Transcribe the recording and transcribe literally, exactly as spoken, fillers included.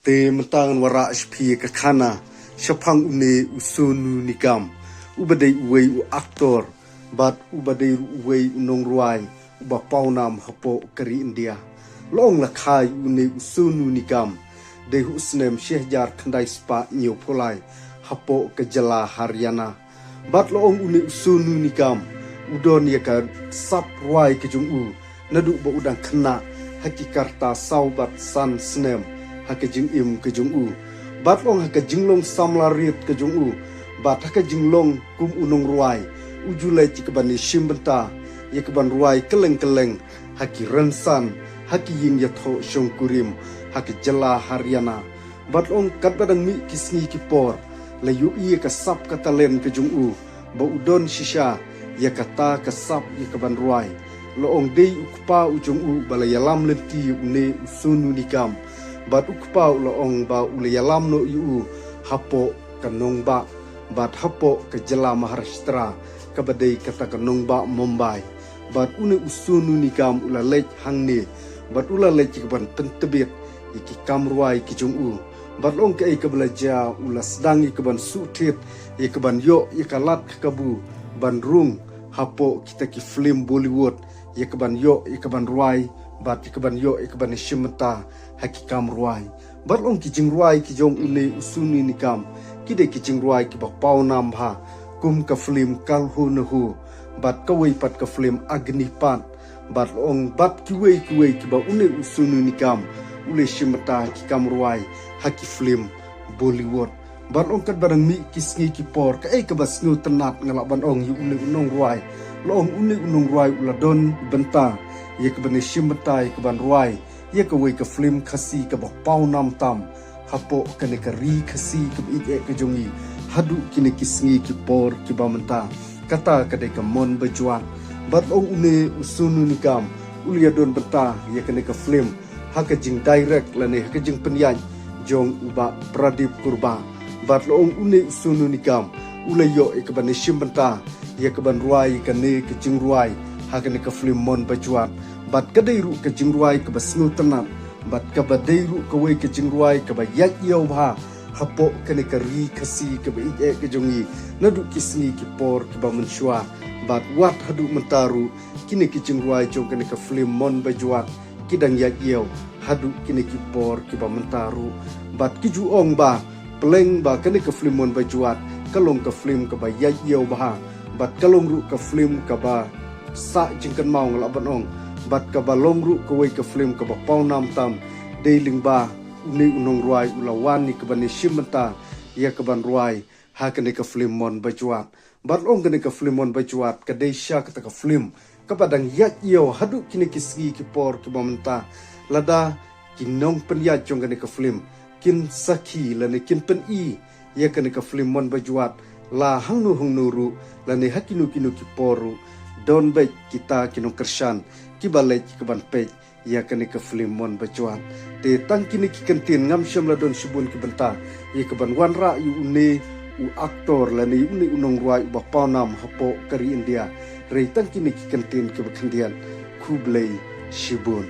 Te mynta ngan wanrah sha phi ka khana shaphang une u Sonu Nigam, uba dei uwei u actor bad uba dei ruh uwei u nongrwai uba pawnam hapoh ka ri India. La ong la kha ïa une u Sonu Nigam dei ha u snem shi hajar khyndai spah hynñiewphew lai hapoh ka jylla Haryana. Bad la ong une u Sonu Nigam u don ïa ka sap rwai ka jong u naduh ba u dang khynnah ha ki karta saw bad san snem ha ka jingim ka jong u. Bad la ong ha ka jinglong samla rit ka jong u bad ha ka jinglong kum u nongrwai, u ju leit ïa kaban ïashim bynta ïa kaban rwai kylleng kylleng ha ki rynsan, ha ki ïing ïathoh shongkurim ha ka jylla Haryana. Bad la ong katba dang mih ki sngi ki por, la ïohi ïa ka sap ka talent ka jong u ba u don shisha ïa kata ka sap ïa kaban rwai. La ong dei u kpa u jong u ba la ïalam lynti ïa une u Sonu Nigam. Bad u kpa u la ong ba u la ïalam noh ïa u hapoh ka nongbah bad hapoh ka jylla Maharashtra, kaba dei kata ka nongbah Mumbai. Bad une u Sonu Nigam u la leit hangne bad u la leit ïa kaban pyntbit ïa ki kam rwai ki jong u. Bad la ong kaei kaba la jia, u la sdang ïa kaban shu thied ïa kaban ïoh ïa ka lad ka kabu ban rung hapoh kita ki film Bollywood ïa kaban ïoh ïa kaban rwai bad ïa kaban ïoh ïa kaban ïashim bynta ha ki kam rwai. Bad la ong ki jingrwai ki jong une u Sonu Nigam ki dei ki jingrwai kiba pawnam bha, kum ka film Kal Ho Na Ho bad kawei pat ka film Agnipath. Bad la ong bad kiwei kiwei kiba une u Sonu Nigam u la ïashim bynta ha ki kam rwai ha ki film Bollywood. Bad la ong katba dang mih ki sngi ki por, kaei kaba sngewtynnat nga lah ban ong ïa une u nongrwai, la ong une u nongrwai u la don bynta ïa kaban ïashim bynta ïa kaban rwai ïa kawei ka film Khasi kaba pawnam tam hapoh kane ka ri Khasi kaba ïeit eh ka jong ngi haduh kine ki sngi ki por kiba mynta, kata ka dei ka Mon Bajwat. Bad la ong une u Sonu Nigam u la ïadon bynta ïa kane ka film ha ka jingdirect lane ha ka jingpynïaid jong u Bah Pradip Kurbah. Bad la ong une u Sonu Nigam u la ïoh ïa kaban ïashim bynta ïa kaban rwai ïa kane ka jingrwai ha kane ka film Mon Bajwat. Bad ka dei ruh ka jingrwai kaba sngewtynnat bad kaba dei ruh kawei ka jingrwai kaba ïaid ïew bha hapoh kane ka ri Khasi kaba ïeit eh ka jong ngi naduh ki sngi ki por kiba mynshuwa. Bad wat haduh mynta ruh kine ki jingrwai jong kane ka film Mon Bajwat ki dang ïaid ïew haduh kine ki por kiba mynta ruh. Bad ki ju ong ba pleng ba kane ka film Mon Bajwat ka long ka film kaba ïaid ïew bha bad ka long ruh ka film kaba sah jingkynmaw nga lah ban ong, bad kaba long ruh kawei ka film kaba pawnam tam, dei lyngba une u nongrwai u la wan ïa kaban ïashim bynta ïa kaban rwai ha kane ka film Mon Bajwat. Bad la ong kane ka film Mon Bajwat ka dei shisha kata ka film kaba dang ïaid ïew haduh kine ki sngi ki por kiba mynta. Lada ki nongpynïaid jong kane ka film kin sakhi lane kin pyni ïa kane ka film Mon Bajwat la hangno hangno ruh lane ha kino kino ki por ruh, don beit kita ki nongkyrshan kiba leit kaban peit ïa kane ka film Mon Bajwat. Te tang kine ki kyntien, ngam shym la don shibun ki bynta ïa kaban wanrah ïa une u actor lane ïa une u nongrwai uba pawnam hapoh ka ri India. Hynrei tang kine ki kyntien kiba khyndiat. Khublei shibun.